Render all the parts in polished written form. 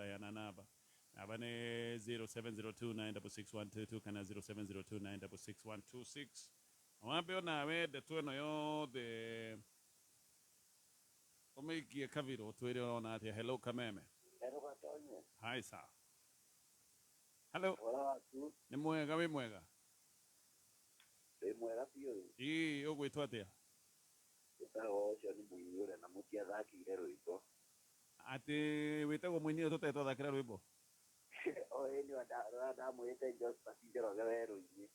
Ndaheana namba. Namba nĩ 0702966122 kana 0702966126. Wambe onawe ndeto ĩno yothe ũmĩikie kabirũ ũtwĩre ũrona atĩa. Hello Kameme. Hello Gatonye. Hi sir. Hello. Ũhoro waku? Nĩ mwega wĩ mwega? Ndĩ mwega biũ. Ĩĩ ũgwĩtwo atĩa? Njĩtagwo ũcio nĩ mũini ũrĩa na mũtiathakĩire rwĩmbo. Atĩ wĩtagwo mũini ũrĩa tũtarĩ twathakĩra rwĩmbo? O ĩni ũrĩa ndamwĩrĩte Josphat Njoroge werũ-inĩ.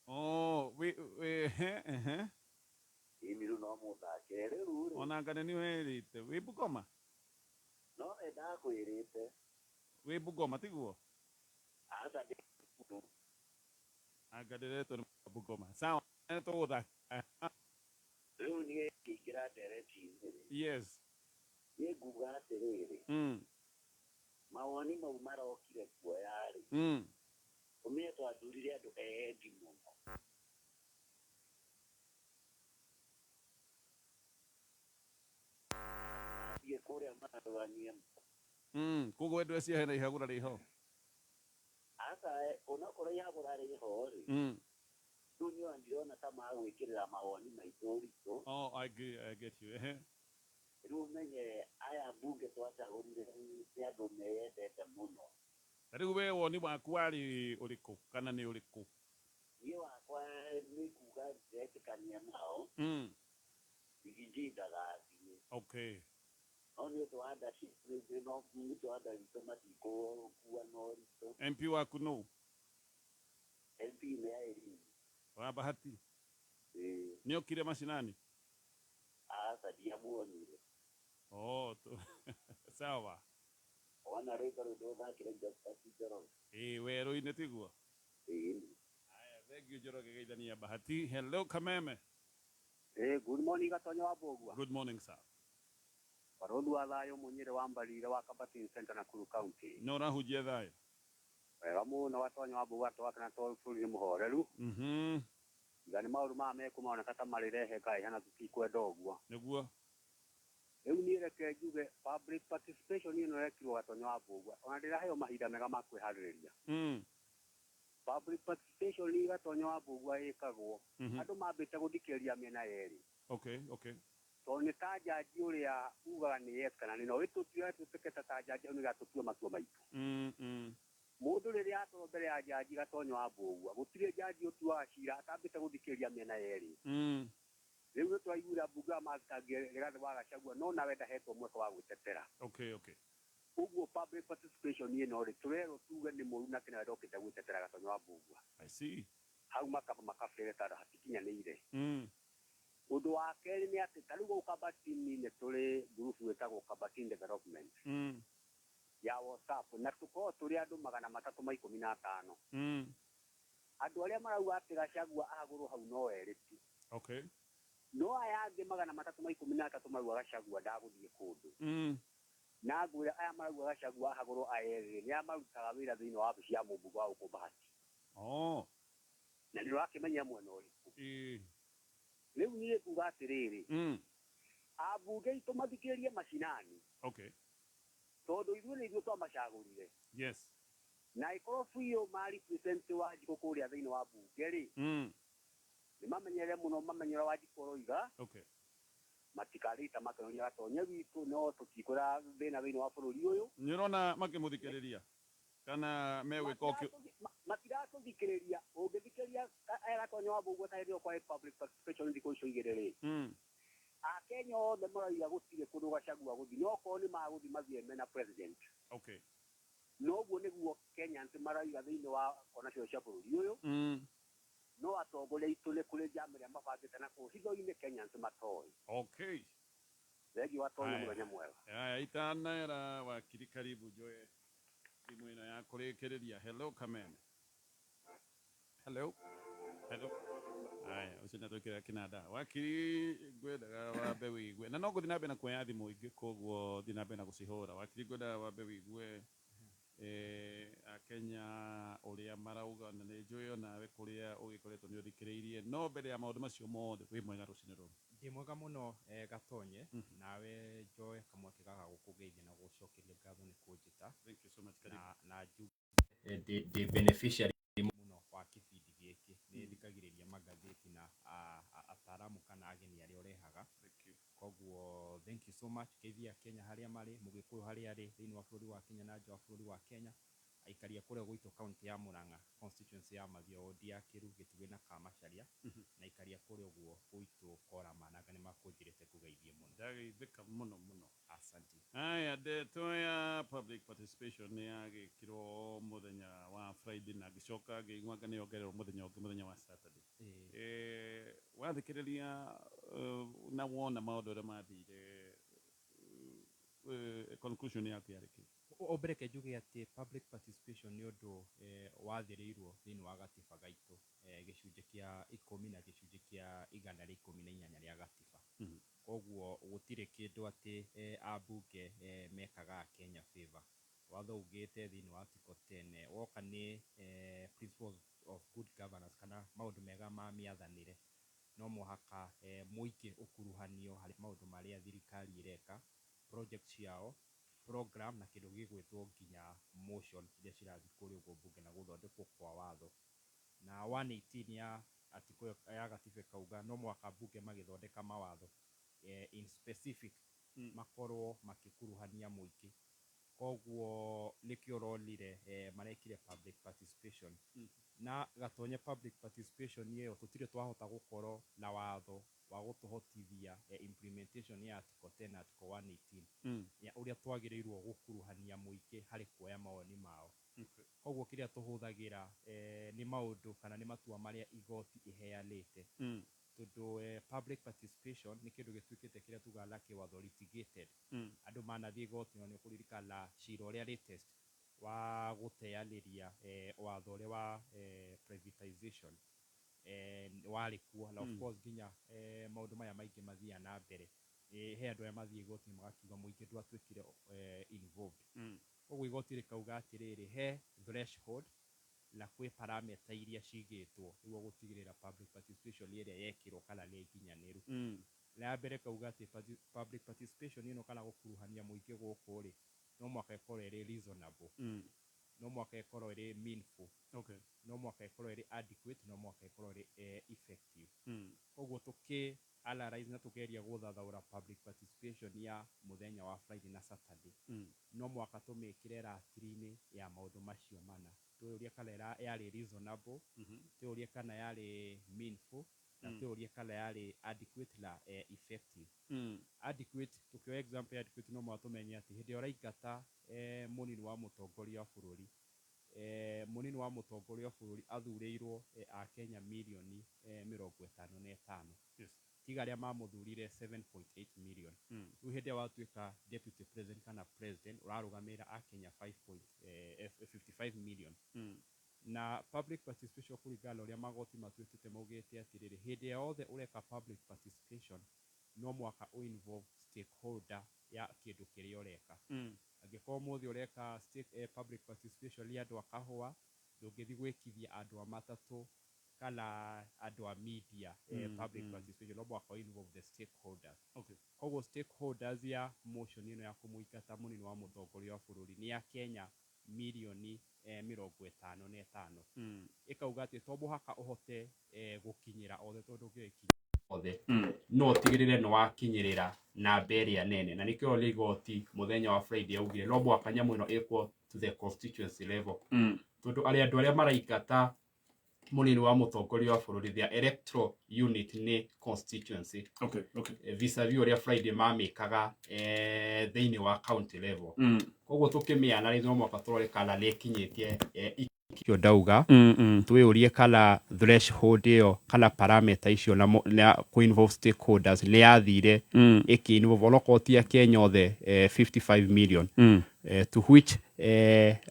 Oh, wĩ wĩ ehe ehe. Ĩni rĩu no mũthakĩre rĩu rĩ. Ona anga nĩ niĩ werĩte. Wĩ Bungoma? No we ndakwĩrĩte. Wĩ Bungoma tiguo? Aca ndĩ Nakuru. Anga ndĩretwo nĩ Bungoma. Sawa nĩ tũgũthaka. Rĩu niĩ ngĩingĩra ndereti-inĩ rĩ. Yes. Niĩ nguga atĩrĩrĩ. Mawoni mau marokire kuoya rĩ. Ũmenye twathurire andũ eendi mũno. Mathiĩ kũrĩa marũranie. Koguo we ndweciria hena ihagũra rĩho? Aca onokorwo ihagũra rĩho rĩ. Rĩu niĩ ona ndirona ta magwĩkĩrĩra mawoni maitũ ũritũ. Oh, I agree, I get you. Ehe. Rĩu ũmenye aya ambunge twacagũrire nĩ andũ meyendete mũno. Ta rĩu we woni waku warĩ ũrĩkũ kana nĩ ũrĩkũ? Niĩ wakwa nĩ kuga ndiretĩkania nao. Riggy G ndagathiĩ. Okay. No nĩ ũndũ wa nda citũ no nĩ ũndũ wa nda citũ matikũkua na ũritũ. MP waku nũ? MP nĩ Irene. Wa Bahati? Ĩĩ. Nĩ okire mashinani? Aca ndiamuonire. Oh, sawa. Wona rwĩmbo rũu ndũthakĩre Josphat Njoroge. Ĩĩ werũ-inĩ tiguo? Ĩĩ. Haya, thank you Njoroge geithania Bahati. Hello Kameme. Ĩĩ, good morning Gatonyo wa Mbũgua. Good morning sir. Barũthi wa thayũ Mũnyĩrĩ wa Mbarire wa Kabatin Center Nakuru County. Nĩ ũrahunjia thayũ? Wega mũno Gatonyo wa Mbũgua twakena tondũ bũrũri nĩ mũhoreru. Tiga nĩ maũndũ maya mekwo maroneka ta marĩrehe ngaĩha na tũtikwenda ũguo. Nĩguo. Rĩu niĩ reke njuge public participation ĩno ĩrekirwo Gatonyo wa Mbũgua ona ndĩraheo mahinda mega ma kwĩharĩrĩria. Public participation Gatonyo wa Mbũgua ĩkagwo andũ mambĩte gũthikĩrĩria mĩena yerĩ. Okay, okay. Tondũ nĩ ta njanji ũrĩa ugaga nĩ yes kana nĩ no. Ĩtũtuĩre tũtuĩke ta njanji hau nĩgetha tũtue matua maitũ. Mũndũ rĩrĩa atwarwo mbere ya njanji Gatonyo wa Mbũgua, gũtirĩ njanji ũtuaga cira atambĩte gũthikĩrĩria mĩena yerĩ. Rĩu nĩ twaiguire ambunge aya mathitangire Rigathĩ wa Gachagua no nawe ndahetwo mweke wa gwĩtetera. Okay, okay. Ũguo public participation ĩno rĩ, tũrerwo tuge nĩ mũru nake nawe ndokĩte gwĩtetera Gatonyo wa Mbũgua. I see. Hau makaba makabĩre tondũ hatikinyanĩire. Ũndũ wa kerĩ nĩ atĩ ta rĩu gũkũ Kabatini nĩ tũrĩ ngurubu ĩtagwo Kabatini Development ya WhatsApp na tũkoragwo tũrĩ andũ 315. Andũ arĩa marauga atĩ Gachagua ahagũrwo hau no erĩ tu. Okay. No aya angĩ 313 marauga Gachagua ndagũthiĩ kũndũ. Na ngwĩra aya marauga Gachagua ahagũrwo aya erĩ nĩ arĩa marutaga wĩra thĩinĩ wa wabici ya mũmbunge wa gũkũ Bahati. Oh. Na nĩ ũrakĩmenya mwena ũrĩkũ. Ĩĩ. Rĩu niĩ nguga atĩrĩrĩ, ambunge aitũ mathikĩrĩrie macinani. Okay. Tondũ ithuĩ nĩ ithuĩ twamacagũrire. Yes. Na angĩkorwo biũ ma represent Wanjikũ kũrĩa thĩinĩ wa mbunge rĩ, nĩ mamenyerere mũno mamenye ũrĩa Wanjikũ aroiga. Okay. Matikarĩte makĩonia Gatonye witũ no tũtikwĩra thĩna thĩinĩ wa bũrũri ũyũ. Nĩ ũrona makĩmũthikĩrĩria kana megwĩka o Matiratũthikĩrĩria. Ũngĩthikĩrĩria Gatonye wa Mbũgua ta hĩndĩ ĩyo kwarĩ public participation thikũ icio igĩrĩ rĩ, Akenya othe maroiga gũtirĩ kũndũ Gachagua gũthiĩ no okorwo nĩ magũthiĩ mathiĩ mena president. Okay. No ũguo nĩguo Kenyans maroiga thĩinĩ wa kona ciothe cia bũrũri ũyũ. No atongoria aitũ nĩ kũrĩ njama ĩrĩa mabangĩte na kũu hitho-inĩ Kenyans matoĩ. Okay. Thengiũ Gatonye, mũthenya mwega. Haya, itanera wakiri karibu njoe thimũ ĩno ya kũrĩkĩrĩria. Hello Kameme. Hello. Hello. Haya, ũcio nĩatwĩkĩra kĩnanda. Wakiri ngwendaga wambe wĩigue. Na no ngũthiĩ na mbere na kuoya thimũ ingĩ koguo thiĩ na mbere na gũcihũra. Wakiri ngwendaga wambe wĩigue Akenya ũrĩa marauga na nĩ njũĩ onawe kũrĩa ũgĩkoretwo nĩ ũthikĩrĩirie. No mbere ya maũndũ macio mothe wĩ mwega rũcinĩ rũrũ? Ndĩ mwega mũno Gatonye, nawe njoe kamweke gaka gũkũgeithia na gũgũcokeria ngatho nĩ kũnjĩta. Ndĩ beneficiary mũno wa kĩbindi gĩkĩ. Nĩ thikagĩrĩria magathĩti na ataramu kana ageni arĩa ũrehaga. Koguo thank you so much. Geithia Kenya harĩa marĩ, Mũgĩkũyũ harĩa arĩ thĩinĩ wa bũrũri wa Kenya na nja wa bũrũri wa Kenya, aikari a kũrĩa gwitũ kaunti ya Murang'a, constituency ya Mathioya, ward ya Kĩru, Gĩtugĩ na Kamacharia, na aikari a kũrĩa ũguo gwitũ Korama, nanga nĩ makũnjĩrĩte ngũgeithie mũno. Ndageithĩka mũno mũno. Asante. Haya, ndeto ya public participation nĩ yagĩkirwo mũthenya wa Friday na ngĩcoka ngĩigua anga nĩ yongererwo mũthenya ũngĩ, mũthenya wa Saturday. Wathikĩrĩria na wona maũndũ ũrĩa mathire, conclusion yaku yarĩ kĩ? O mbere reke njuge atĩ public participation nĩ ũndũ wathĩrĩirwo thĩinĩ wa gatiba gaitũ, gĩcunjĩ kĩa 10 na gĩcunjĩ kĩa 118 rĩa gatiba. Koguo gũtirĩ kĩndũ atĩ ambunge mekaga Kenya favor. Watho ugĩte thĩinĩ wa article 10, woka nĩ principles of good governance kana maũndũ mega ma mĩathanĩre, no mũhaka mũingĩ ũkuruhanio harĩ maũndũ marĩa thirikari ĩreka, project ciao, program na kĩndũ gĩgwĩtwo nginya motion iria cirathiĩ kũrĩa ũguo mbunge na gũthondekwo kwa watho. Na 118 ya article ĩyo ya gatiba ĩkauga no mũhaka mbunge magĩthondeka mawatho in specific makorwo makĩkuruhania mũingĩ. Koguo nĩkĩo ũronire marekire public participation. Na gatonye public participation ĩyo, tũtirĩ twahota gũkorwo na watho wa gũtũhotithia implementation ya article 10 na article 118 ya ũrĩa twagĩrĩirwo gũkuruhania mũingĩ harĩ kuoya mawoni mao. Koguo kĩrĩa tũhũthagĩra nĩ maũndũ kana nĩ matua marĩa igoti ĩheanĩte, tondũ public participation nĩ kĩndũ gĩtuĩkĩte kĩrĩa tugaga na kĩwatho litigated. Andũ manathiĩ igoti, na nĩ ũkũririkana cira ũrĩa latest wa gũteanĩria watho ũrĩa wa privatization warĩ kuo. Na of course nginya maũndũ maya maingĩ mathiaga na mbere, he andũ arĩa mathiĩ igoti magakiuga mũingĩ ndwatuĩkire involved. Koguo igoti rĩkauga atĩrĩrĩ, he threshold na kwĩ parameter iria cigĩtwo nĩguo gũtigĩrĩra public participation ĩrĩa yekĩrwo kana nĩ nginyanĩru. Na ya mbere kauga atĩ public participation ĩno kana gũkuruhania mũingĩ gũkũ rĩ, no mũhaka ĩkorwo ĩrĩ reasonable, no mũhaka ĩkorwo ĩrĩ meaningful, no mũhaka ĩkorwo ĩrĩ adequate, no mũhaka ĩkorwo ĩrĩ effective. Koguo tũkĩ analyze na tũgeria gũthathaũra public participation ya mũthenya wa Friday na Saturday, no mũhaka tũmĩkĩre ratiri-inĩ ya maũndũ macio mana. Twĩyũrie kana yarĩ reasonable, twĩyũrie kana yarĩ meaningful, na twĩyũrie kana yarĩ adequate na effective. Adequate, tũkĩoya example ya adequate, no mũhaka tũmenye atĩ hĩndĩ ĩrĩa ũraingata mũnini wa mũtongoria wa bũrũri, mũnini wa mũtongoria wa bũrũri athurĩirwo akenya mirioni 55, tiga arĩa mamũthurire 7.8 million. Rĩu hĩndĩ ĩrĩa watuĩka deputy president kana president, ũrarũgamĩrĩra akenya 5.55 million. Na public participation, kũringana na ũrĩa magoti matuĩkĩte, maugĩte atĩrĩrĩ, hĩndĩ yothe ũreka public participation no mũhaka ũ-involve stakeholder ya kĩndũ kĩrĩa ũreka. Angĩkorwo ũmũthĩ ũreka public participation ya andũ a kahũa, ndũngĩthiĩ gwĩkithia andũ a matatũ kana andũ a media public participation. No mũhaka involve the stakeholders. Koguo stakeholders ya motion ĩno ya kũmũingata mũnini wa mũtongoria wa bũrũri nĩ ya Kenya mirioni 55. Ĩkauga atĩ to mũhaka ũhote gũkinyĩra othe, tondũ ũngĩgĩkinya othe no ũtigĩrĩre nĩ wakinyĩrĩra namba ĩrĩa nene. Na nĩkĩo rĩ igoti mũthenya wa Friday augire no mũhaka nyamũ ĩno ĩkwo to the constituency level, tondũ arĩa andũ arĩa maraingata mũnini wa mũtongoria wa bũrũri, their electoral unit nĩ constituency, vis-a-vis ũrĩa Friday mamĩkaga thĩinĩ wa county level. Koguo tũkĩmĩanalyze no mũhaka tũrore kana nĩ ĩkinyĩtie ikio ndauga. Twĩyũrie kana threshold ĩyo kana parameter icio na kũ-involve stakeholders nĩ yathire ĩkĩ-involve onokorwo ti akenya othe 55 million, to which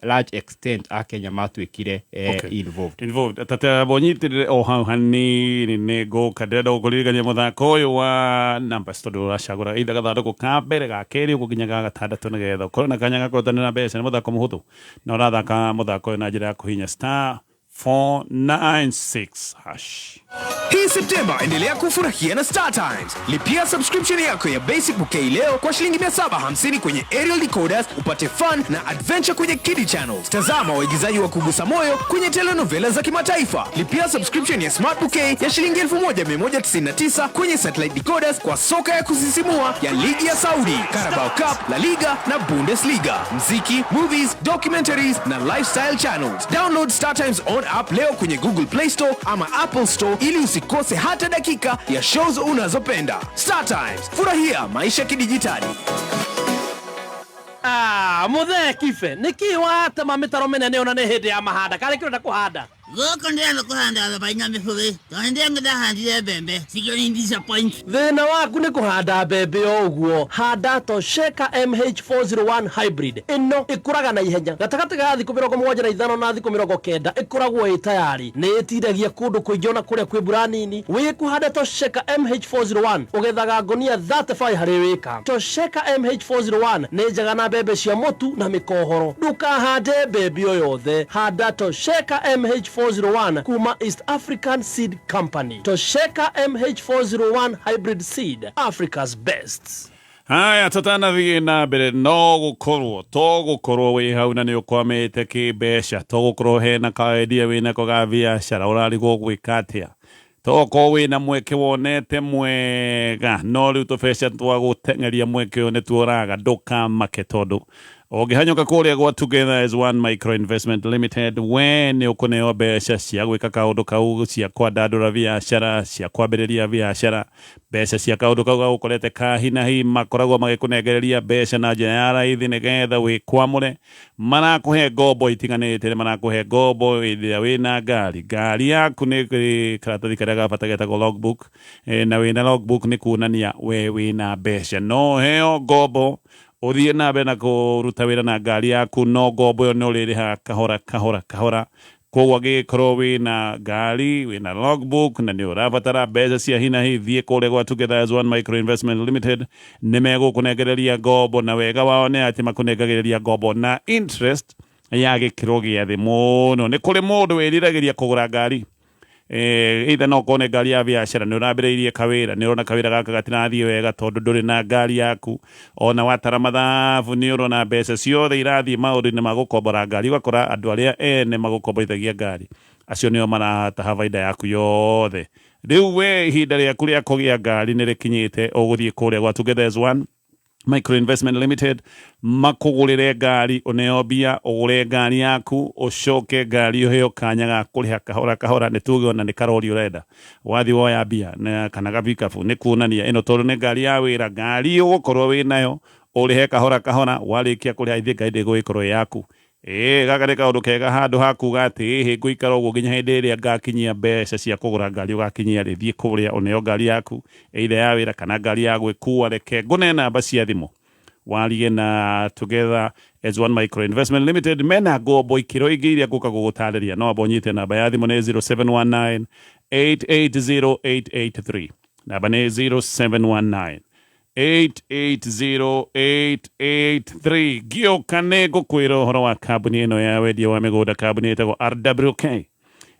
large extent akenya matuĩkire involved. Involved. Tata bonyitĩrĩre o hau hanini, nĩ ngũka ndĩrenda gũkũririkania mũthako ũyũ wa numbers, tondũ ũracagũra either gathandũkũ ka mbere, ga kerĩ, ũguo nginya ga gatandatũ, nĩgetha ũkorwo na kanya ga kũhotanĩra mbeca. Nĩ mũthako mũhũthũ na ũrathaka mũthako ũyũ na njĩra ya kũhihinya star. 496 hash. Hii Septemba endelea kufurahia na Star Times. Lipia subscription yako ya Basic Bouquet leo kwa shilingi 750 kwenye aerial decoders upate fun na adventure kwenye Kiddie Channels. Tazama waigizaji wa kugusa moyo kwenye telenovela za kimataifa. Lipia subscription ya Smart Bouquet ya shilingi 1199 kwenye satellite decoders kwa soka ya kusisimua ya ligi ya Saudi, Carabao Cup, La Liga na Bundesliga, mziki, movies, documentaries na lifestyle channels. Download Star Times on app leo kwenye Google Play Store ama Apple Store ili usikose hata dakika ya shows unazopenda. Star Times, furahia maisha kidijitali. Ah, muthee kibe nĩkĩ watema mĩtaro mĩnene ona nĩ hĩndĩ ya mahanda karĩ kĩrenda kũhanda? Gũkũ ndĩrenda kũhanda thabai na mĩbũgĩ tondũ ndĩrenda ndahandire mbembe cikĩoni disappoint. Thĩna waku nĩ kũhanda mbembe o ũguo. Handa Tosheka MH401 hybrid. Ĩno ĩkũraga na ihenya, gatagatĩ ga thikũ 75 na thikũ 90 ĩkoragwo ĩ tayari. Nĩ ĩtindagia kũndũ kũingĩ ona kũrĩa kwĩ mbura nini. Wĩ kũhanda Tosheka MH401 ũgethaga ngonia 35 harĩ wĩka. Tosheka MH401 nĩ njega na mbembe cia mũtu na mĩkohoro. Ndũkahande mbembe o yothe, handa Tosheka MH401 kuma East African Seed Company. Tosheka MH401 hybrid seed, Africa's best. Haya, tũtanathiĩ na mbere, no gũkorwo to gũkorwo wĩ hau na nĩ ũkwamĩte kĩmbeca, to gũkorwo hena kaendia wĩnako ga biacara ũrarigwo gwĩka atĩa, to gũkorwo wĩna mweke wonete mwega no rĩu tũbeca twa gũteng'eria mweke ũyũ nĩtuoraga. Ndũkamake, tondũ ũngĩhanyũka kũrĩa gwa Together as One Micro Investment Limited, we nĩ ũkũneo mbeca cia gwĩka kaũndũ kau, cia kwandandũra biacara, cia kwambĩrĩria biacara, mbeca cia kaũndũ kau gagũkorete ka hi na hi. Makoragwo magĩkũnengereria mbeca na njĩra ya raithi nĩgetha wĩkwamũre. Marakũhe ngombo itiganĩte, marakũhe ngombo ĩrĩa wĩna ngari. Ngari yaku nĩ karatathi karĩa ga bata getagwo logbook, na wĩna logbook nĩ kuonania we wĩna mbeca. No heo ngombo ũthiĩ na mbere na kũruta wĩra na ngari yaku, no ngombo ĩyo nĩ ũrĩrĩhaga kahora kahora kahora. Koguo angĩgĩkorwo wĩna ngari, wĩna logbook na nĩ ũrabatara mbeca cia hi na hi, thiĩ kũrĩa gwa Together as One Micro Investment Limited, nĩ megũkũnengereria ngombo, na wega wao nĩ atĩ makũnengagĩrĩria ngombo na interest ya gĩkĩro gĩa thĩ mũno. Nĩ kũrĩ mũndũ wĩriragĩria kũgũra ngari, either no kone ngari ya biacara, nĩ ũrambĩrĩirie kawĩra, nĩ ũrona kawĩra gaka gatirathiĩ wega tondũ ndũrĩ na ngari yaku, ona watara mathabu nĩ ũrona mbeca ciothe irathiĩ maũndũ-inĩ ma gũkombora ngari, ũgakora andũ arĩa ene magũkomborithagia ngari acio nĩo marataha baida yaku yothe. Rĩu we ihinda rĩaku rĩa kũgĩa ngari nĩ rĩkinyĩte, ũgũthiĩ kũrĩa gwa Together as One Micro Investment Limited, makũgũrĩre ngari, ũneo mbia ũgũre ngari yaku, ũcoke ngari ũheo kanya ga kũrĩha kahora kahora. Nĩ tuge ona nĩ karori ũrenda, wathiĩ woya mbia na kana gabikabu, nĩ kuonania ĩno tondũ nĩ ngari ya wĩra, ngari ũgũkorwo wĩ nayo ũrĩhe kahora kahora, warĩkia kũrĩha ithiĩ ngari ndĩgũgĩkorwo ĩ yaku. Ĩĩ, gaka nĩ kaũndũ kega handũ ha kuga atĩ ĩhĩ ngũikara ũguo nginya hĩndĩ ĩrĩa ngakinyia mbeca cia kũgũra ngari. Ũgakinyia rĩ, thiĩ kũrĩa ũneo ngari yaku, either ya wĩra kana ngari ya gwĩkua. Reke ngũne namba cia thimũ warie na Together as One Micro Investment Limited. Mena ngombo ikĩro ingĩ iria ngũka gũgũtarĩria, no amba ũnyite namba ya thimũ nĩ 0719 880 883. Namba nĩ 0719 880 883. Ngĩũka nĩ ngũkwĩra ũhoro wa kambuni ĩno ya wendia wa mĩgũnda, kambuni ĩtagwo RWK.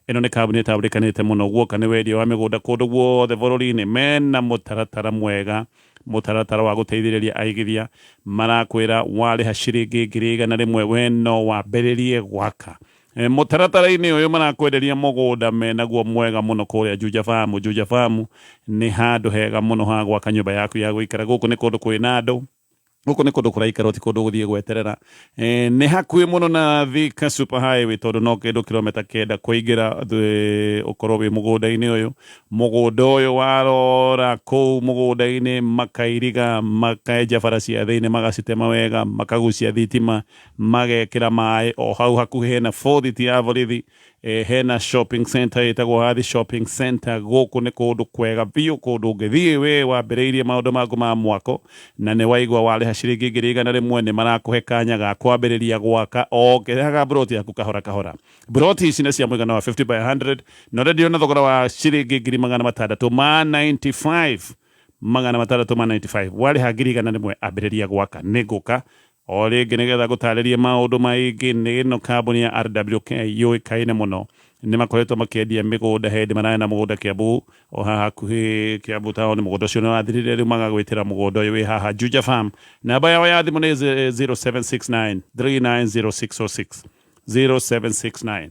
Ĩno nĩ kambuni ĩtambũrĩkanĩte mũno guoka nĩ wendia wa mĩgũnda kũndũ guothe bũrũri-inĩ. Mena mũtaratara mwega, mũtaratara wa gũteithĩrĩria aigithia. Marakwĩra warĩha ciringi 100,000 we no wambĩrĩrie gwaka. Mũtaratara-inĩ ũyũ marakwenderia mũgũnda menaguo mwega mũno kũrĩa Juja Farm. Juja Farm nĩ handũ hega mũno ha gwaka nyũmba yaku ya gũikara. Gũkũ nĩ kũndũ kwĩna andũ, gũkũ nĩ kũndũ kũraikarwo, ti kũndũ gũthiĩ gweterera. Nĩ hakuhĩ mũno na Thika Super Highway, tondũ no kĩndũ kilomita 9 kũingĩra ũkorwo wĩ mũgũnda-inĩ ũyũ. Mũgũnda ũyũ warora kũu mũgũnda-inĩ, makairiga, makenja bara cia thĩinĩ, magacitema wega, makagucia thitima, magekĩra maĩ. O hau hakuhĩ hena bũthiti ya borithi, hena shopping center ĩtagwo Hathi Shopping Center. Gũkũ nĩ kũndũ kwega biũ, kũndũ ũngĩthiĩ we wambĩrĩirie maũndũ maku ma mwako na nĩ waigua warĩha ciringi 100,000 nĩ marakũhe kanya ga kwambĩrĩria gwaka o kĩrĩhaga broti yaku kahora kahora. Broti ici nĩ cia mũigana wa 50 by 100 na ũrendio na thogora wa ciringi 695,000, 695. Warĩha 100,000 ambĩrĩria gwaka. Nĩ ngũka o rĩngĩ nĩgetha gũtarĩrie maũndũ maingĩ. Nĩ ĩno kambuni ya RWK yũĩkaine mũno. Nĩ makoretwo makĩendia mĩgũnda hĩndĩ mararĩ na mũgũnda Kiambu, o haha hakuhĩ Kiambu town. Mũgũnda ũcio nĩ wathirire, rĩu magagwĩtĩra mũgũnda ũyũ wĩ haha Juja Farm. Namba yao ya thimũ nĩ 0769 390606, 0769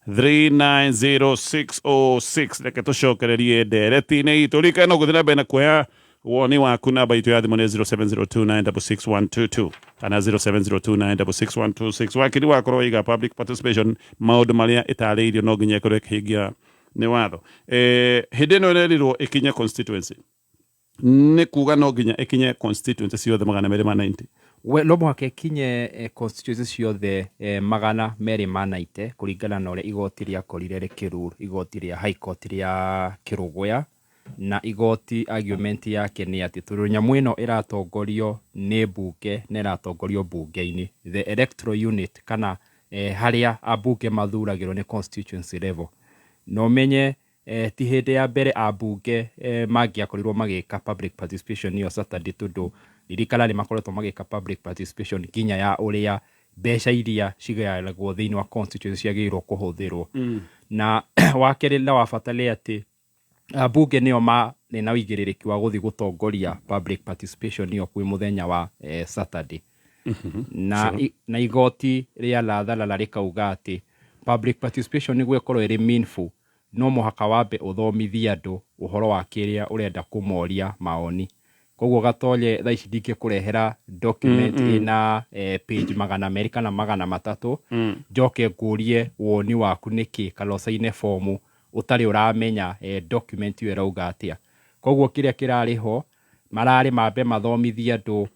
390606. Reke tũcokererie ndereti-inĩ itũ. Ririkana no gũthiĩ na mbere na kuoya woni waku. Namba itũ ya thimũ nĩ 0702966122 kana 0702966126. Wakiri wakorwo iga public participation, maũndũ marĩa ĩtarĩirio no nginya ĩkorwo ĩkĩhingia nĩ watho. Hĩndĩ ĩno ĩrerirwo ĩkinye constituency, nĩ kuga no nginya ĩkinye constituency ciothe 290? We no mũhaka ĩkinye constituency ciothe 290 kũringana na ũrĩa igoti rĩakorire rĩkĩrule, igoti rĩa High Court rĩa Kĩrũgũya. Na igoti argument yake nĩ atĩ tondũ nyamũ ĩno ĩratongorio nĩ mbunge na ĩratongorio mbunge-inĩ, the electoral unit kana harĩa ambunge mathuragĩrwo nĩ constituency level. Na ũmenye ti hĩndĩ ya mbere ambunge mangĩakorirwo magĩka public participation ĩyo Saturday, tondũ ririkana nĩ makoretwo magĩka public participation nginya ya ũrĩa mbeca iria cigayanagwo thĩinĩ wa constituency ciagĩrĩirwo kũhũthĩrwo. Na wa kerĩ na wa bata nĩ atĩ ambunge nĩo marĩ na ũigĩrĩrĩki wa gũthiĩ gũtongoria public participation ĩyo kwĩ mũthenya wa Saturday. Na igoti rĩa Lathalala rĩkauga atĩ public participation nĩguo ĩkorwo ĩrĩ meaningful, no mũhaka wambe ũthomithie andũ ũhoro wa kĩrĩa ũrenda kũmoria maoni. Koguo Gatonye, thaa ici ndingĩkũrehera document ĩna page 200 kana 300, njoke ngũrie woni waku nĩkĩ kana ũcaine fomu ũtarĩ ũramenya document ĩyo ĩrauga atĩa. Koguo kĩrĩa kĩrarĩ ho mararĩ mambe mathomithie andũ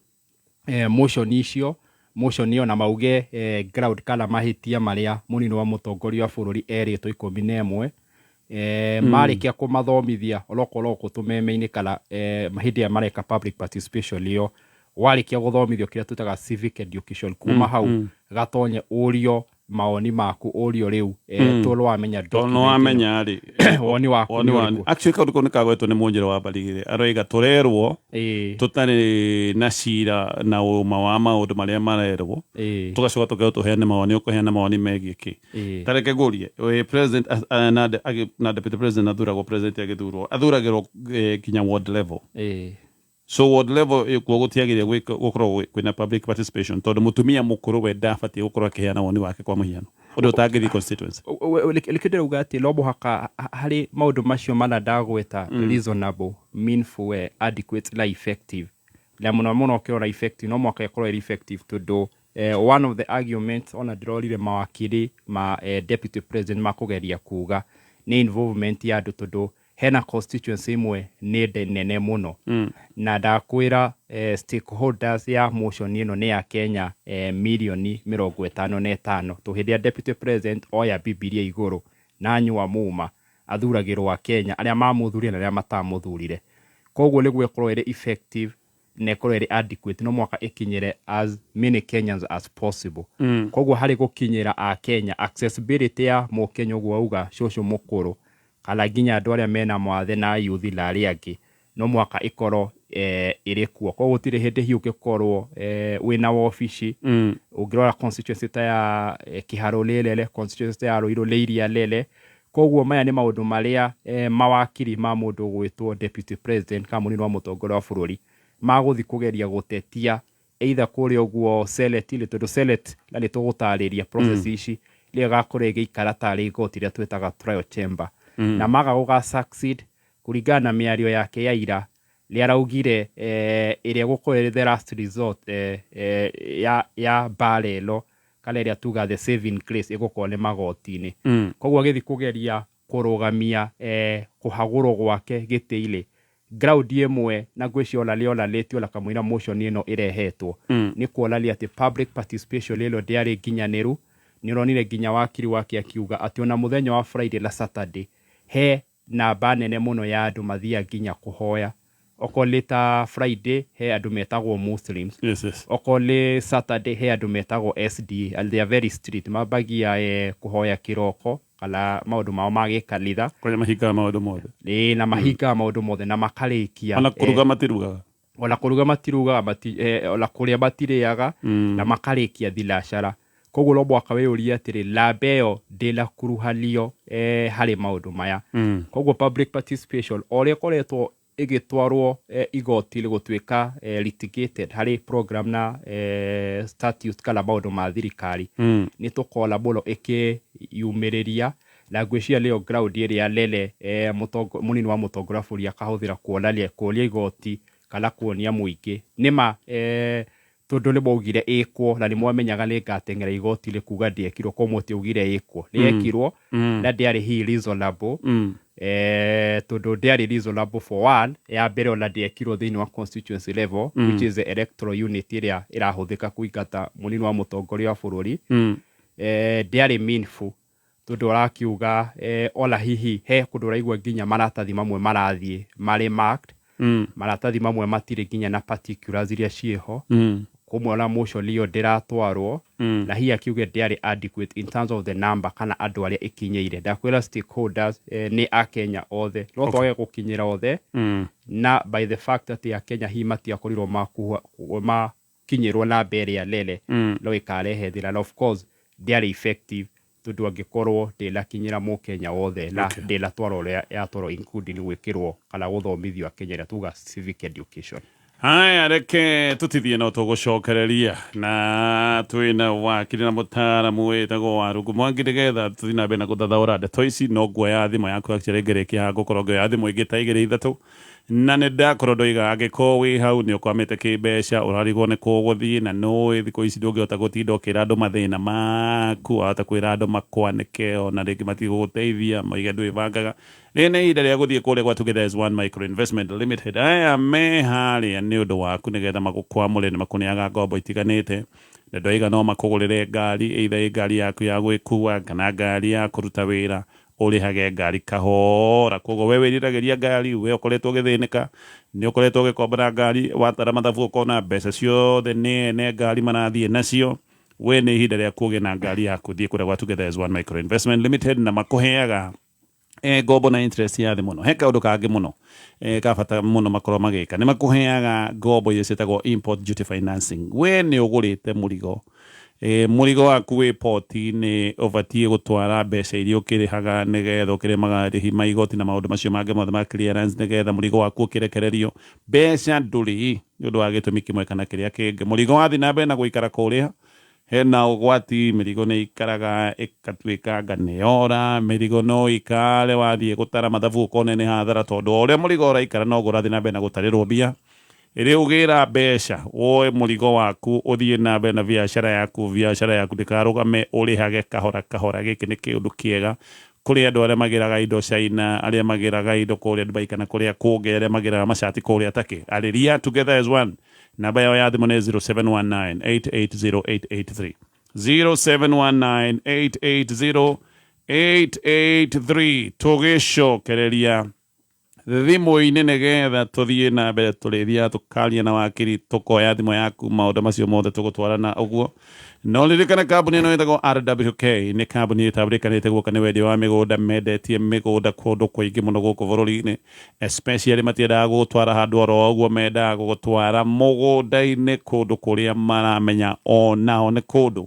motion icio, motion ĩyo, na mauge ground kana mahĩtia marĩa mũnini wa mũtongoria wa bũrũri erĩtwo 11. Marĩkia kũmathomithia, onokorwo gũkũ tũmeme-inĩ kana hĩndĩ ĩrĩa mareka public participation ĩyo, warĩkia gũthomithio kĩrĩa twĩtaga civic education, kuma hau Gatonye ũrio maoni maku, ũrio rĩu tondũ wamenya tondũ document ĩno, wamenya rĩ, woni waku woni nĩ wa ũrĩkũ? Actually, kaũndũ kau nĩ kagwetwo nĩ Mũnjĩra wa Barigĩrĩ, aroiga tũrerwo tũtarĩ na cira na ũma wa maũndũ marĩa marerwo, tũgacoka tũkerwo tũheane mawoni. Ũkũheana mawoni megiĩ kĩ? Ta reke ngũrie, president na deputy president athuragwo, president agĩthurwo athuragĩrwo nginya ward level. So ward level kuo gũtiagĩrĩire gũkorwo kwĩna public participation, tondũ mũtumia mũkũrũ we ndabatiĩ gũkorwo akĩheana woni wake, kwa mũhiano, ũndũ ũtangĩthiĩ constituency? Rĩkĩo ndĩrauga atĩ no mũhaka harĩ maũndũ macio mana ndagweta, reasonable, meaningful, adequate na effective, na mũno mũno ũkĩrora effective, no mũhaka ĩkorwo ĩrĩ effective, tondũ one of the arguments ona ndĩrorire mawakiri ma deputy president makũgeria kuga nĩ involvement ya andũ, tondũ hena constituency imwe nĩ nene mũno. Na ndakwĩra stakeholders ya motion ĩno nĩ ya Kenya mirioni 55. To hĩndĩ ya deputy president oya Bibilia igũrũ na anyua muma, athuragĩrwo a Kenya arĩa mamũthurire na arĩa matamũthurire. Koguo nĩguo ĩkorwo ĩrĩ effective na ĩkorwo ĩrĩ adequate, no mũhaka ĩkinyĩre as many Kenyans as possible. Koguo harĩ gũkinyĩra a Kenya, accessibility ya mũkenya, ũguo auga cũcũ mũkũrũ kana nginya andũ arĩa mena mawathe na yuthi na arĩa angĩ, no mũhaka ĩkorwo ĩrĩ kuo. Koguo gũtirĩ hĩndĩ hiũ ũngĩkorwo wĩna wobici ũngĩrora constituency ta ya Kĩharũ nĩ nene, constituency ta ya Ruiru nĩ iria nene. Koguo maya nĩ maũndũ marĩa mawakiri ma mũndũ ũgwĩtwo deputy president kana mũnini wa mũtongoria wa bũrũri magũthiĩ kũgeria gũtetia either kũrĩa ũguo Senate rĩ, tondũ Senate na nĩ tũgũtarĩria process ici, nĩyo ĩgakorwo ĩgĩikara tarĩ igoti rĩrĩa twĩtaga trial chamber. Na maga gũga succeed kũringana na mĩario yake ya ira, nĩ araugire ĩrĩa ĩgũkorwo ĩrĩ the last resort ya mbara ĩno kana ĩrĩa tuga the saving grace ĩgũkorwo nĩ magoti-inĩ. Koguo agĩthiĩ kũgeria kũrũgamia kũhagũrwo gwake gĩtĩ-inĩ, ground ĩmwe na ngwĩciria ona nĩ onanĩtio na kamũira motion ĩno ĩrehetwo, nĩ kuonania atĩ public participation ĩno ndĩarĩ nginyanĩru. Nĩ ũronire nginya wakiri wake akiuga atĩ ona mũthenya wa Friday na Saturday he namba nene mũno ya andũ mathiaga nginya kũhoya. Okorwo nĩ ta Friday, he andũ metagwo Muslims. Okorwo nĩ Saturday, he andũ metagwo SDA, and they are very strict, mambagia kũhoya kĩroko kana maũndũ mao ma gĩkanitha. Kũrĩa mahingaga maũndũ mothe. Ĩĩ, na mahingaga maũndũ mothe na makarĩkia. Ona kũruga matirugaga. Ona kũruga matirugaga, ona kũrĩa matirĩaga, na makarĩkia thinacara. Koguo no mũhaka wĩyũrie atĩrĩ, namba ĩyo ndĩnakuruhanio harĩ maũndũ maya. Koguo public participation o ũrĩa ĩkoretwo ĩgĩtwarwo igoti-inĩ gũtuĩka litigated harĩ program na statute kana maũndũ ma thirikari, nĩ tũkona mũno ĩkĩyumĩrĩria, na ngwĩciria nĩyo ground ĩrĩa nene mũnini wa mũtongoria wa bũrũri akahũthĩra kuonania, kuonia igoti kana kuonia mũingĩ nĩma, tondũ nĩ mwaugire ĩkwo na nĩ mwamenyaga nĩ ngateng'era igoti-inĩ kuga ndĩekirwo, koguo mũtiaugire ĩkwo, nĩ yekirwo na ndĩarĩ hihi reasonable, tondũ ndĩarĩ reasonable for one, ya mbere ona ndĩekirwo thĩinĩ wa constituency level, which is the electoral unit ĩrĩa ĩrahũthĩka kũingata mũnini wa mũtongoria wa bũrũri. Ndĩarĩ meaningful tondũ arakiuga ona hihi he kũndũ ũraigua nginya maratathi mamwe marathiĩ marĩ marked, maratathi mamwe matirĩ nginya na particulars iria ciĩho, kũmwe ona motion ĩyo ndĩratwarwo, na hihi akiuge ndĩarĩ adequate in terms of the number kana andũ arĩa ĩkinyĩire. Ndakwĩra stakeholders nĩ akenya othe, no twage gũkinyĩra othe, na by the fact atĩ akenya hihi matiakorirwo makinyĩrwo namba ĩrĩa nene, no ĩkarehe thĩna, na of course ndĩarĩ effective tondũ angĩkorwo ndĩnakinyĩra mũkenya wothe na ndĩnatwarwo ũrĩa yatwarwo, including gwĩkĩrwo kana gũthomithio akenya ĩrĩa tuga civic education. Haya, reke tutithie, no tũgũcokereria na twĩna wakiri na mũtaaramu wĩtagwo Warungu Mwangi nĩgetha tũthiĩ na mbere na gũthathaũra ndeto ici. No nguoya thimũ yaku, actually ngĩrĩkia haha ngũkorwo ngĩoya thimũ ingĩ ta igĩrĩ ithatũ, na nĩ ndakorwo ndoiga angĩkorwo wĩ hau nĩ ũkwamĩte kĩmbeca, ũrarigwo nĩ kũ ũgũthiĩ, na nũĩ thikũ ici ndũngĩhota gũtinda ũkĩra andũ mathĩna maku, wahota kwĩra andũ makwanĩke ona rĩngĩ matigũgũteithia, moige ndwĩbangaga. Rĩrĩ nĩ ihinda rĩa gũthiĩ kũrĩa gwa Together as One Micro Investment Limited. Aya me harĩa nĩ ũndũ waku nĩgetha magũkwamũre, nĩ makũneaga ngombo itiganĩte, na ndoiga no makũgũrĩre ngari, either ĩ ngari yaku ya gwĩkua kana ngari ya kũruta wĩra, ũrĩhage ngari kahora. Koguo we wĩriragĩria ngari, we ũkoretwo ũgĩthĩnĩka, nĩ ũkoretwo ũgĩkombora ngari, watara mathabu ũkona mbeca ciothe nĩ ene ngari marathiĩ nacio, we nĩ ihinda rĩa kũgĩa na ngari yaku. Thiĩ kũrĩa gwa Together as One Micro Investment Limited na makũheaga ngombo na interest ya thĩ mũno. He kaũndũ kangĩ mũno ka bata mũno makorwo magĩka, nĩ makũheaga ngombo iria ciĩtagwo import duty financing. We nĩ ũgũrĩte mũrigo, mũrigo waku wĩ poti-inĩ, ũbatiĩ gũtwara mbeca iria ũkĩrĩhaga nĩgetha ũkĩrĩ marĩhi ma igoti na maũndũ macio mangĩ mothe ma clearance nĩgetha mũrigo waku ũkĩrekererio. Mbeca ndũrĩ nĩ ũndũ wa gĩtũmi kĩmwe kana kĩrĩa kĩngĩ, mũrigo wathiĩ na mbere na gũikara kũrĩa, hena ũgwati, mĩrigo nĩ ikaraga ĩgatuĩkanga nĩ yora, mĩrigo no ikare, wathiĩ gũtara mathabu ũkone nĩ hathara, tondũ o ũrĩa mũrigo ũraikara noguo ũrathiĩ na mbere na gũtarĩrwo mbia. Rĩu gĩra mbeca woe mũrigo waku ũthiĩ na mbere na biacara yaku, biacara yaku ndĩkarũgame, ũrĩhage kahora kahora. Gĩkĩ nĩ kĩũndũ kĩega kũrĩ andũ arĩa magĩraga indo China, arĩa magĩraga indo kũrĩa Dubai kana kũrĩa kũngĩ, arĩa magĩraga macati kũrĩa Turkey. Arĩria Together as One, namba yao ya thimũ nĩ 0719 880 883, 0719 880 883. Tũgĩcokereria thimũ-inĩ nĩgetha tũthiĩ na mbere, tũrĩthiaga tũkaria na wakiri, tũkoya thimũ yaku, maũndũ macio mothe tũgũtwarana ũguo. No ririkana kambuni ĩno ĩtagwo RWK nĩ kambuni ĩtambũrĩkanĩte guoka nĩ wendia wa mĩgũnda, mendetie mĩgũnda kũndũ kũingĩ mũno gũkũ bũrũri-inĩ. Especially matiendaga gũgũtwara handũ oro ũguo, mendaga gũgũtwara mũgũnda-inĩ kũndũ kũrĩa maramenya onao nĩ kũndũ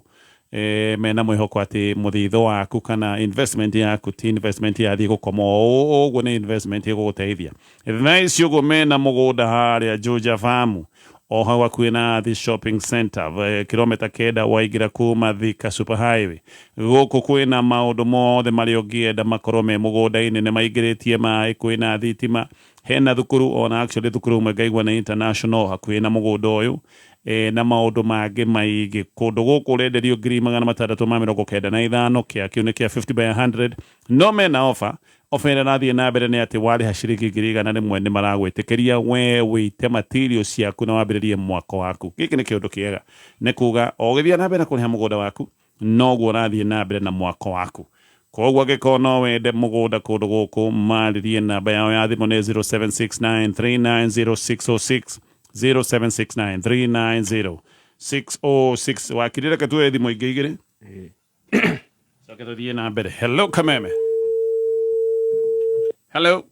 mena mwĩhoko atĩ mũthithũ waku kana investment yaku ti investment yathiĩ gũkoma o ũguo, nĩ investment ĩgũgũteithia. Thaa ici ũguo mena mũgũnda harĩa Juja Farm, o hau hakuhĩ na The Shopping Center, kilomita 9 waingĩra kuma Thika Super Highway. Gũkũ kwĩna maũndũ mothe marĩa ũngĩenda makorwo me mũgũnda-inĩ, nĩ maingĩrĩtie maĩ, kwĩna thitima, hena thukuru, ona actually thukuru ũmwe ngaigua nĩ international hakuhĩ na mũgũnda ũyũ, na maũndũ mangĩ maingĩ. Kũndũ gũkũ ũrenderio 695,000, kĩa kĩu nĩ kĩa 50 by 100, no mena offer. Offer ĩrĩa ĩrathiĩ na mbere nĩ atĩ warĩha ciringi 100,000 nĩ maragwĩtĩkĩria we wĩite material ciaku na wambĩrĩrie mwako waku. Gĩkĩ nĩ kĩũndũ kĩega, nĩ kuga o ũgĩthiĩ na mbere na kũrĩha mũgũnda waku noguo ũrathiĩ na mbere na mwako waku. Koguo angĩkorwo no wende mũgũnda kũndũ gũkũ, marĩrie, namba yao ya thimũ nĩ 0769390606, 0769390606. Wakiri, reke tuoye thimũ ingĩ igĩrĩ coke tũthiĩ na mbere. Hello Kameme, hello.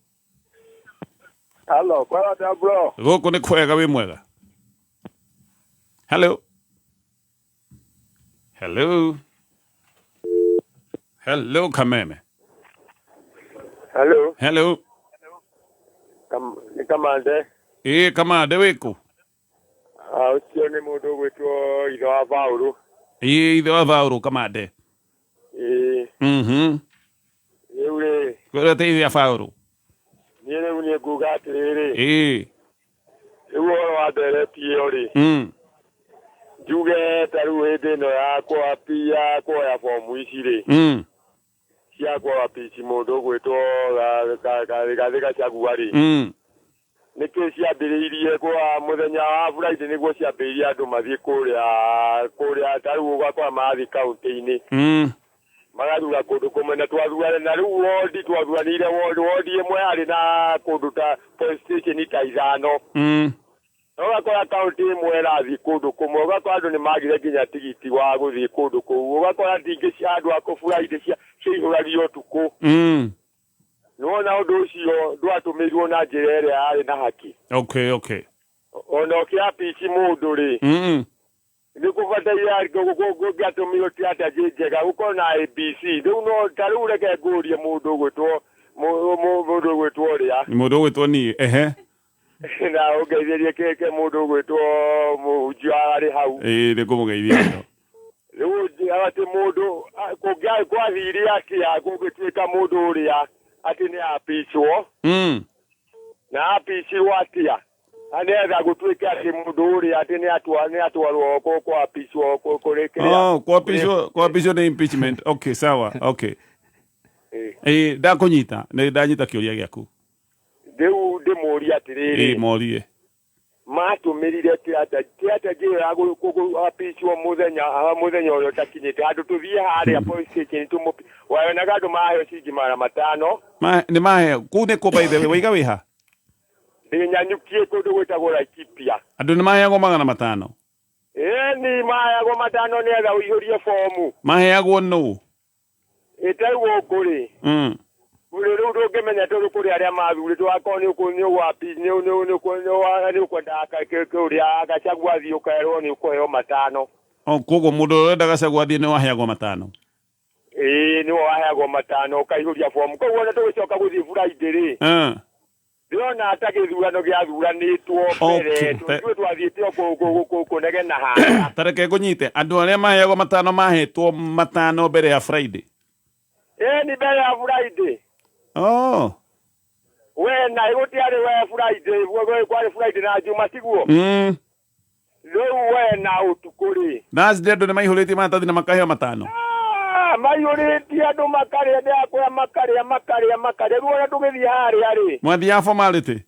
Hello, kwara atĩa bro? Gũkũ nĩ kwega, wĩ mwega? Hello, Hello. Hello Kameme. Hello. Hello. Nĩ Kamande. Ĩĩ Kamande wĩkũ? Ah, ũcio nĩ mũndũ ũgwĩtwo ithe wa Paũlũ. Ĩĩ ithe wa Paũlũ Kamande. Ĩĩ. Rĩu rĩ. Kwĩra ithe wa Paũlũ. Niĩ rĩu niĩ nguga atĩrĩrĩ. Ĩĩ. Rĩu ũhoro wa ndereti ĩyo rĩ. Njuge ta rĩu hĩndĩ ĩno ya ya kuoya bomu ici rĩ. Cia kwapici mũndũ ũgwĩtwo Rigathĩ Gachagua rĩ. Nĩkĩ ciambĩrĩirie kwa mũthenya wa Friday nĩguo ciambĩrĩirie andũ mathiĩ kũrĩa kũrĩa ta rĩu ũgakora marathiĩ kaũntĩ-inĩ. Magathura kũndũ kũmwe na twathurane na rĩu wondi twathuranĩire wondi wondi ĩmwe yarĩ na kũndũ ta police station ta ithano. Na ũgakora kaũntĩ ĩmwe ĩrathiĩ kũndũ kũmwe ũgakora andũ nĩ magire nginya tigiti wa gũthiĩ kũndũ kũu ũgakora ndingĩ cia andũ a kũ Friday ciaihũragio ũtukũ. Nĩwona ũndũ ũcio ndwatũmĩirwo na njĩra ĩrĩa yarĩ na haki. Okay, okay. Ona ũkĩapici mũndũ rĩ. Nĩ kũbataire kũngĩatũmĩirwo strategy njega gũkorwo na ABC. Rĩu no ta rĩu reke ngũrie mũndũ ũgwĩtwo mũndũ ũgwĩtwo ũrĩa. Mũndũ ũgwĩtwo niĩ, ehe. Na ũngeithĩrie kĩke mũndũ ũgwĩtwo mũhunjia arĩ hau. Ĩĩ nĩ ngũmũgeithia mũno. Rĩu atĩ mũndũ kwathire atĩa kũngĩtuĩka mũndũ ũrĩa atĩ nĩ apicwo. Na apicirwo atĩa? Nĩgetha gũtuĩke atĩ mũndũ ũrĩa atĩ nĩ atwarwo kwapicwo kũrĩ kĩrĩa. Oh, kwapicwo kwapicwo nĩ impeachment. Okay, sawa. Okay. Ĩĩ ndakũnyita, nĩ ndanyita kĩũria gĩaku. Rĩu ndĩmũrie atĩrĩrĩ. Ĩĩ morie. Matũmĩrire strategy ĩyo ya kwapicwo mũthenya mũthenya ũrĩa ũtakinyĩte andũ tũthiĩ harĩa police station tũmũ wayonaga andũ maheo ciringi 500. Nĩ maheo kũu nĩ kũ by the way waiga wĩ ha? Ndĩnyanyukie kũndũ gwĩtagwo Laikipia. Andũ nĩ maheagwo 500? Ĩĩ ni maheagwo 500 nĩgetha ũihũrie bomu. Maheagwo nũ? Ĩ ta rĩu gũkũ rĩ. Kũrĩ rĩu ndũngĩmenya tondũ kũrĩ arĩa mathurĩtwo akorwo nĩ ũkwendaga kũrĩa Gachagua athiĩ ũkerwo nĩ ũkũheo 500. Oh, koguo mũndũ ũrĩa ũrenda Gachagua athiĩ nĩ waheagwo 500? Ĩĩ nĩwe waheagwo 500 ũkaihũria bomu. Koguo ona tũgĩcoka gũthiĩ Friday rĩ. Ndĩrona ta gĩthurano gĩathuranĩtwo mbere ithuĩ twathiĩte o kũnegena haha. Ta reke ngũnyite andũ arĩa maheagwo 500 mahetwo 500 mbere ya Friday. Ĩĩ ni mbere ya Friday. Oh. We na gũtiarĩ we Friday, kwarĩ Friday na Juma tiguo? Rĩu we na ũtukũ rĩ. Thursday andũ nĩ maihũrĩtie maratathi na makaheo 500. Maihũrĩtie andũ makarĩa ndĩrakwĩra makarĩa makarĩa makarĩa rĩu ona tũgĩthiĩ harĩa rĩ. Mwathiaga formality?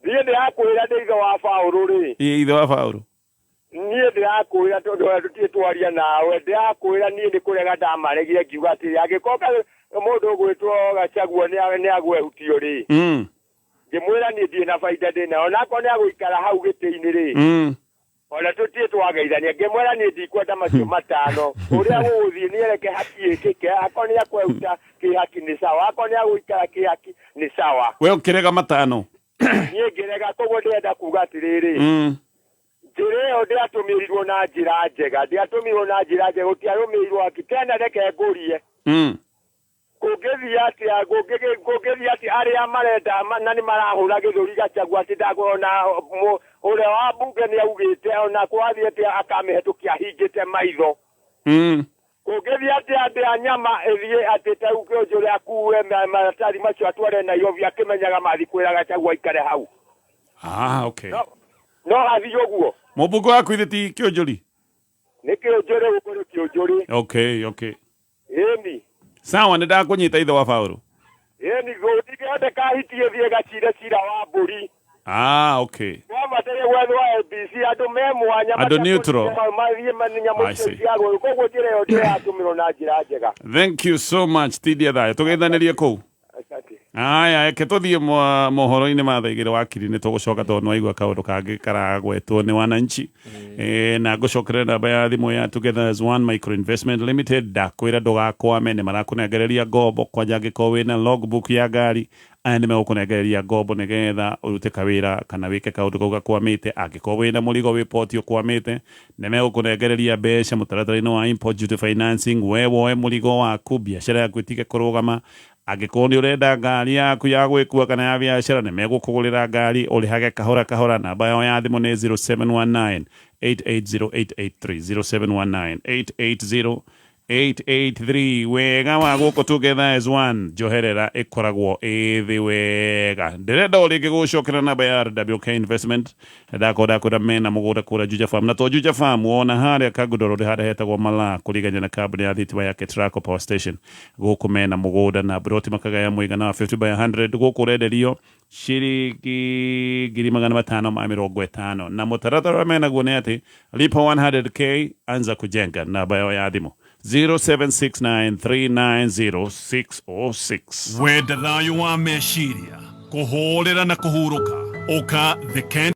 Niĩ ndĩrakwĩra ndĩ ithe wa Paũlũ rĩ. Ĩĩ ithe wa Paũlũ. Niĩ ndĩrakwĩra tondũ ona tũtirĩ twaria nawe ndĩrakwĩra niĩ nĩ kũrega ndamaregire ngiuga atĩrĩ angĩkorwo mũndũ ũgwĩtwo Gachagua nĩ agwehutio rĩ. Ngĩmwĩra niĩ ndirĩ na baida ndĩ nayo onakorwo nĩ agũikara hau gĩtĩ-inĩ rĩ. Ona tũtirĩ twageithania ngĩmwĩra niĩ ndikwenda macio 500 ũrĩa gũgũthiĩ nĩereke haki ĩkĩke akorwo nĩ akwehuta kĩhaki nĩ sawa akorwo nĩ agũikara kĩhaki nĩ sawa. We ũkĩrega 500? Niĩ ngĩrega koguo ndĩrenda kuga atĩrĩrĩ. Njĩra ĩyo ndĩatũmĩrirwo na njĩra njega ndĩatũmĩrirwo na njĩra njega gũtiarũmĩrĩirwo haki tena reke ngũrie. Kũngĩthiĩ atĩa kũngĩthiĩ atĩa arĩa marenda na nĩ marahũra gĩthũri Gachagua atĩ ndakũrona ũrĩa wa mbunge nĩ augĩte ona kwathiĩ atĩa akamĩhetũkia ahingĩte maitho. Kũngĩthiĩ atĩa ndĩa nyama ĩthiĩ atĩ ta rĩu Kĩũnjũrĩ akue maratathi macio atware Nairobi akĩmenyaga mathiĩ kwĩra Gachagua aikare hau. Ah, okay. No athiĩ ũguo. Mũmbunge waku ithe ti Kĩũnjũri? Nĩ Kĩũnjũrĩ gũkũ nĩ Kĩũnjũrĩ. Okay, okay. Ĩni. Sawa nĩ ndakũnyita ithe wa Paũlũ. Ĩni gũtingĩhoteka hiti ĩthiĩ gacire cira wa mbũri. Ah, okay. Kwabataire gwethwo ABC andũ me mwanya andũ neutral mathiĩ nyamũ icio ciagwo koguo njĩra ĩyo ndĩratũmĩrwo na njĩra njega. Thank you so much Tidia thayũ tũgeithanĩrie kũu. Asante. Aya eke tũthiĩ mohoro-inĩ ma thaa 2 wakiri nĩ tũgũcoka tondũ nĩwaigua kaũndũ kangĩ karagwetwo nĩ wananchi. Na ngũcokerera namba ya thimũ ya Together as One Micro Investment Limited ndakwĩra ndũgakwame nĩ marakũnengereria ngombo kwanja angĩkorwo wĩna logbook ya ngari Aya nĩ megũkũnengereria ngombo nĩgetha ũrute kawĩra kana wĩke kaũndũ kau gakwamĩte. Angĩkorwo wĩna mũrigo wĩ poti ũkwamĩte, nĩ megũkũnengereria mbeca mũtaratara-inĩ wa import duty financing, we woe mũrigo waku, biacara yaku ĩtige kũrũgama. Angĩkorwo nĩ ũrenda ngari yaku ya gwĩkua kana ya biacara, nĩ megũkũgũrĩra ngari ũrĩhage kahora kahora. Namba yao ya thimũ nĩ 0719 880883, 0719 880 883. Wega wa gũkũ Together as One, njoherera ĩkoragwo ĩ thĩ wega. Ndĩrenda o rĩngĩ gũcokera namba ya RWK Investment. Ndakorwo ndakwĩra mena mũgũnda kũrĩa Juja Farm, na to Juja Farm, wona harĩa Kangundo Road, harĩa hetagwo Malaa, kũrigania na kambuni ya thitima ya Ketraco Power Station. Gũkũ mena mũgũnda na broti makagaya mũigana wa 50 by 100. Gũkũ ũrenderio ciringi 550,000, na mũtaratara ũrĩa menaguo nĩ atĩ lipa 100K, anza kujenga. Namba yao ya thimũ 0769390606. Wenda thayũ wa meciria, kũhũrĩra na kũhurũka, ũka The Ken